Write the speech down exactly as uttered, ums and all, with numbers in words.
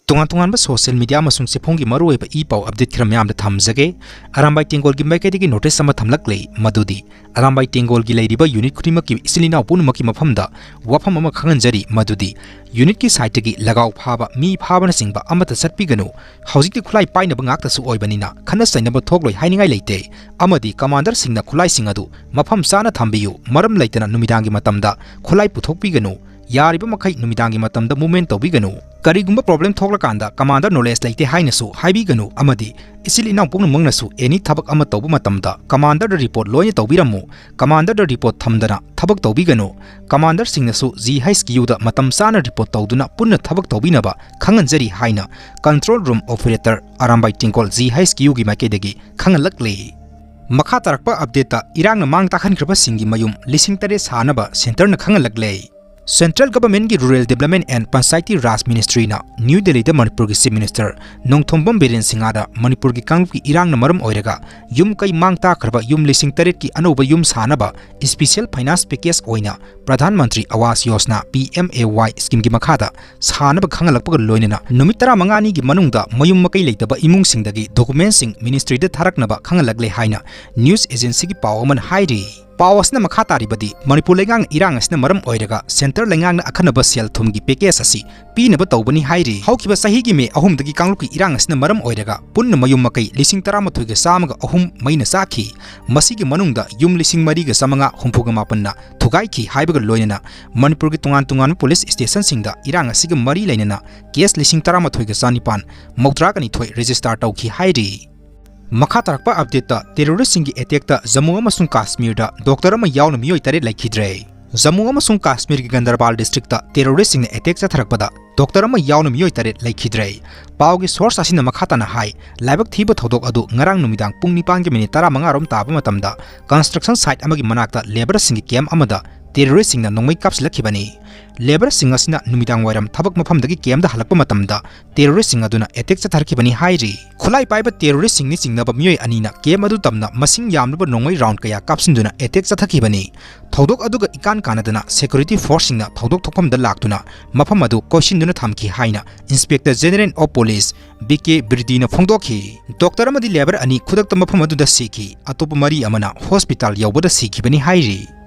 ꯇꯣꯉꯥꯟ ꯇꯣꯉꯥꯟꯕ social media ꯑꯃꯁꯨꯡ ꯆꯦꯐꯣꯡꯒꯤ ꯃꯔꯨꯑꯣꯏꯕ ꯏ ꯄꯥꯎ update ꯈꯔ ꯃꯌꯥꯝꯗ ꯊꯝꯖꯒꯦ꯫ ꯑꯔꯥꯝꯕꯥꯏ ꯇꯦꯡꯒꯣꯜꯒꯤ ꯃꯥꯏꯀꯩꯗꯒꯤ notice ꯑꯃ ꯊꯝꯂꯛꯂꯤ, ꯃꯗꯨꯗꯤ ꯑꯔꯥꯝꯕꯥꯏ ꯇꯦꯡꯒꯣꯜꯒꯤ ꯂꯩꯔꯤꯕ unit ꯈꯨꯗꯤꯡꯃꯛꯀꯤ ꯏꯆꯤꯜ ꯏꯅꯥꯎ ꯄꯨꯝꯅꯃꯛꯀꯤ ꯃꯐꯝꯗ ꯋꯥꯐꯝ ꯑꯃ ꯈꯪꯍꯟꯖꯔꯤ, ꯃꯗꯨꯗꯤ unitꯀꯤ sideꯇꯒꯤ ꯂꯒꯥꯎ ꯐꯥꯕ, ꯃꯤ ꯐꯥꯕꯅꯆꯤꯡꯕ ꯑꯃꯠꯇ ꯆꯠꯄꯤꯒꯅꯨ꯫ ꯍꯧꯖꯤꯛꯇꯤ ꯈꯨꯠꯂꯥꯏ ꯄꯥꯏꯅꯕ ꯉꯥꯛꯇꯁꯨ ꯑꯣꯏꯕꯅꯤꯅ ꯈꯠꯅ ꯆꯩꯅꯕ ꯊꯣꯛꯂꯣꯏ ꯍꯥꯏꯅꯤꯡꯉꯥꯏ ꯂꯩꯇꯦ꯫ ꯑꯃꯗꯤ commanderꯁꯤꯡꯅ ꯈꯨꯠꯂꯥꯏꯁꯤꯡ ꯑꯗꯨ ꯃꯐꯝ ꯆꯥꯅ ꯊꯝꯕꯤꯌꯨ, ꯃꯔꯝ ꯂꯩꯇꯅ ꯅꯨꯃꯤꯗꯥꯡꯒꯤ ꯃꯇꯝꯗ ꯈꯨꯠꯂꯥꯏ ꯄꯨꯊꯣꯛꯄꯤꯒꯅꯨ꯫ ꯌꯥꯔꯤꯕ ꯃꯈꯩ ꯅꯨꯃꯤꯗꯥꯡꯒꯤ ꯃꯇꯝꯗ movement ꯇꯧꯕꯤꯒꯅꯨ꯫ ꯀꯔꯤꯒꯨꯝꯕ problem ꯊꯣꯛꯂꯀꯥꯟꯗ commander knowledge ꯂꯩꯇꯦ ꯍꯥꯏꯅꯁꯨ ꯍꯥꯏꯕꯤꯒꯅꯨ, ꯑꯃꯗꯤ ꯏꯆꯤꯜ ꯏꯅꯥꯎ ꯄꯨꯝꯅꯃꯛꯅꯁꯨ any ꯊꯕꯛ ꯑꯃ ꯇꯧꯕ ꯃꯇꯝꯗ commanderꯗ report ꯂꯣꯏꯅ ꯇꯧꯕꯤꯔꯝꯃꯨ꯫ Commanderꯗ report ꯊꯝꯗꯅ ꯊꯕꯛ ꯇꯧꯕꯤꯒꯅꯨ꯫ Commanderꯁꯤꯡꯅꯁꯨ GHQꯗ ꯃꯇꯝ ꯆꯥꯅ report ꯇꯧꯗꯨꯅ ꯄꯨꯟꯅ ꯊꯕꯛ ꯇꯧꯕꯤꯅꯕ ꯈꯪꯍꯟꯖꯔꯤ ꯍꯥꯏꯅ control room operator ꯑꯔꯥꯝꯕꯥꯏ ꯇꯦꯡꯒꯣꯜ GHQꯒꯤ ꯃꯥꯏꯀꯩꯗꯒꯤ ꯈꯪꯍꯜꯂꯛꯂꯤ꯫ ꯃꯈꯥ ꯇꯥꯔꯛꯄ updateꯇ ꯏꯔꯥꯡꯅ ꯃꯥꯡ ꯇꯥꯛꯍꯟꯈ꯭ꯔꯕꯁꯤꯡꯒꯤ ꯃꯌꯨꯝ ꯂꯤꯁꯤꯡ ꯇꯔꯦꯠ ꯁꯥꯅꯕ centreꯅ ꯈꯪꯍꯜꯂꯛꯂꯦ꯫ Central Governmentꯀꯤ Rural Development and Panchayati Raj Ministryꯅ New Delhiꯗ ꯃꯅꯤꯄꯨꯔꯒꯤ Chief Minister ꯅꯣꯡꯊꯣꯝꯕꯝ ꯕꯤꯔꯦꯟ ꯁꯤꯡꯍꯗ ꯃꯅꯤꯄꯨꯔꯒꯤ ꯀꯥꯡꯂꯨꯞꯀꯤ ꯏꯔꯥꯡꯅ ꯃꯔꯝ ꯑꯣꯏꯔꯒ ꯌꯨꯝ ꯀꯩ ꯃꯥꯡ ꯇꯥꯛꯈ꯭ꯔꯕ ꯌꯨꯝ ꯂꯤꯁꯤꯡ ꯇꯔꯦꯠꯀꯤ ꯑꯅꯧꯕ ꯌꯨꯝ ꯁꯥꯅꯕ special finance package ꯑꯣꯏꯅ ꯄ꯭ꯔꯙꯥꯟ ꯃꯟꯇ꯭ꯔꯤ ꯑꯋꯥꯁ ꯌꯣꯖꯅꯥ, PMAY schemeꯒꯤ ꯃꯈꯥꯗ ꯁꯥꯅꯕ ꯈꯪꯍꯜꯂꯛꯄꯒ ꯂꯣꯏꯅꯅ ꯅꯨꯃꯤꯠ ꯇꯔꯥꯃꯉꯥꯅꯤꯒꯤ ꯃꯅꯨꯡꯗ ꯃꯌꯨꯝ ꯃꯀꯩ ꯂꯩꯇꯕ ꯏꯃꯨꯡꯁꯤꯡꯗꯒꯤ documentꯁꯤꯡ ministryꯗ ꯊꯥꯔꯛꯅꯕ ꯈꯪꯍꯜꯂꯛꯂꯦ ꯍꯥꯏꯅ news agencyꯒꯤ ꯄꯥꯎ ꯑꯃꯅ ꯍꯥꯏꯔꯤ꯫ ꯄꯥꯎ ꯑꯁꯤꯅ ꯃꯈꯥ ꯇꯥꯔꯤꯕꯗꯤ, ꯃꯅꯤꯄꯨꯔ ꯂꯩꯉꯥꯛꯅ ꯏꯔꯥꯡ ꯑꯁꯤꯅ ꯃꯔꯝ ꯑꯣꯏꯔꯒ centre ꯂꯩꯉꯥꯛꯅ ꯑꯈꯟꯅꯕ ꯁꯦꯜ ꯊꯨꯝꯒꯤ package ꯑꯁꯤ ꯄꯤꯅꯕ ꯇꯧꯕꯅꯤ ꯍꯥꯏꯔꯤ꯫ ꯍꯧꯈꯤꯕ ꯆꯍꯤꯒꯤ ꯃꯦ ꯑꯍꯨꯝꯗꯒꯤ ꯀꯥꯡꯂꯨꯞꯀꯤ ꯏꯔꯥꯡ ꯑꯁꯤꯅ ꯃꯔꯝ ꯑꯣꯏꯔꯒ ꯄꯨꯟꯅ ꯃꯌꯨꯝ ꯃꯀꯩ ꯂꯤꯁꯤꯡ ꯇꯔꯥꯃꯥꯊꯣꯏꯒ ꯆꯥꯝꯃꯒ ꯑꯍꯨꯝ ꯃꯩꯅ ꯆꯥꯈꯤ꯫ ꯃꯁꯤꯒꯤ ꯃꯅꯨꯡꯗ ꯌꯨꯝ ꯂꯤꯁꯤꯡ ꯃꯔꯤꯒ ꯆꯥꯃꯉꯥ ꯍꯨꯝꯐꯨꯒ ꯃꯥꯄꯟꯅ ꯊꯨꯒꯥꯏꯈꯤ ꯍꯥꯏꯕꯒ ꯂꯣꯏꯅꯅ ꯃꯅꯤꯄꯨꯔꯒꯤ ꯇꯣꯉꯥꯟ ꯇꯣꯉꯥꯟꯕ police stationꯁꯤꯡꯗ ꯏꯔꯥꯡ ꯑꯁꯤꯒ ꯃꯔꯤ ꯂꯩꯅꯅ case ꯂꯤꯁꯤꯡ ꯇꯔꯥꯃꯥꯊꯣꯏꯒ ꯆꯥꯅꯤꯄꯥꯟ ꯃꯧꯗ꯭ꯔꯥꯒ ꯅꯤꯊꯣꯏ register ꯇꯧꯈꯤ ꯍꯥꯏꯔꯤ꯫ ꯃꯈꯥ ꯇꯥꯔꯛꯄ updateꯇ terroristꯁꯤꯡꯒꯤ attackꯇ ꯖꯝꯃꯨ ꯑꯃꯁꯨꯡ ꯀꯥꯁꯃꯤꯔꯗ doctor ꯑꯃ ꯌꯥꯎꯅ ꯃꯤꯑꯣꯏ ꯇꯔꯦꯠ ꯂꯩꯈꯤꯗ꯭ꯔꯦ꯫ ꯖꯝꯃꯨ ꯑꯃꯁꯨꯡ ꯀꯥꯁꯃꯤꯔꯒꯤ ꯒꯟꯗꯔꯕꯥꯜ districtꯇ terroristꯁꯤꯡꯅ attack ꯆꯠꯊꯔꯛꯄꯗ doctor ꯑꯃ ꯌꯥꯎꯅ ꯃꯤꯑꯣꯏ ꯇꯔꯦꯠ ꯂꯩꯈꯤꯗ꯭ꯔꯦ꯫ ꯄꯥꯎꯒꯤ source ꯑꯁꯤꯅ ꯃꯈꯥ ꯇꯥꯅ ꯍꯥꯏ, ꯂꯥꯏꯕꯛ ꯊꯤꯕ ꯊꯧꯗꯣꯛ ꯑꯗꯨ ꯉꯔꯥꯡ ꯅꯨꯃꯤꯗꯥꯡ ꯄꯨꯡ ꯅꯤꯄꯥꯟꯒꯤ minute ꯇꯔꯥꯃꯉꯥ ꯔꯣꯝ ꯇꯥꯕ ꯃꯇꯝꯗ construction site ꯑꯃꯒꯤ ꯃꯅꯥꯛꯇ labourꯁꯤꯡꯒꯤ camp ꯑꯃꯗ terroristꯁꯤꯡꯅ ꯅꯣꯡꯃꯩ ꯀꯥꯞꯁꯤꯜꯂꯛꯈꯤꯕꯅꯤ꯫ Labourꯁꯤꯡ ꯑꯁꯤꯅ ꯅꯨꯃꯤꯗꯥꯡ ꯋꯥꯏꯔꯝ ꯊꯕꯛ ꯃꯐꯝꯗꯒꯤ camp ꯗ ꯍꯜꯂꯛꯄ ꯃꯇꯝꯗ terroristꯁꯤꯡ ꯑꯗꯨꯅ attack ꯆꯠꯊꯔꯛꯈꯤꯕꯅꯤ ꯍꯥꯏꯔꯤ꯫ ꯈꯨꯠꯂꯥꯏ ꯄꯥꯏꯕ terroristꯁꯤꯡꯅꯤ ꯆꯤꯡꯅꯕ ꯃꯤꯑꯣꯏ ꯑꯅꯤꯅ camp ꯑꯗꯨ ꯇꯝꯅ ꯃꯁꯤꯡ ꯌꯥꯝꯂꯕ ꯅꯣꯡꯃꯩ round ꯀꯌꯥ ꯀꯥꯞꯁꯤꯟꯗꯨꯅ attack ꯆꯠꯊꯈꯤꯕꯅꯤ꯫ ꯊꯧꯗꯣꯛ ꯑꯗꯨꯒ ꯏꯀꯥꯟ ꯀꯥꯟꯅꯗꯅ security forceꯁꯤꯡꯅ ꯊꯧꯗꯣꯛ ꯊꯣꯛꯐꯝꯗ ꯂꯥꯛꯇꯨꯅ ꯃꯐꯝ ꯑꯗꯨ ꯀꯣꯏꯁꯤꯟꯗꯨꯅ ꯊꯝꯈꯤ ꯍꯥꯏꯅ Inspector General of Police B K ꯕꯤꯔꯗꯤꯅ ꯐꯣꯡꯗꯣꯛꯈꯤ꯫ Doctor ꯑꯃꯗꯤ labour ꯑꯅꯤ ꯈꯨꯗꯛꯇ ꯃꯐꯝ ꯑꯗꯨꯗ ꯁꯤꯈꯤ꯫ ꯑꯇꯣꯞꯄ ꯃꯔꯤ ꯑꯃꯅ hospital ꯌꯧꯕꯗ ꯁꯤꯈꯤꯕꯅꯤ ꯍꯥꯏꯔꯤ꯫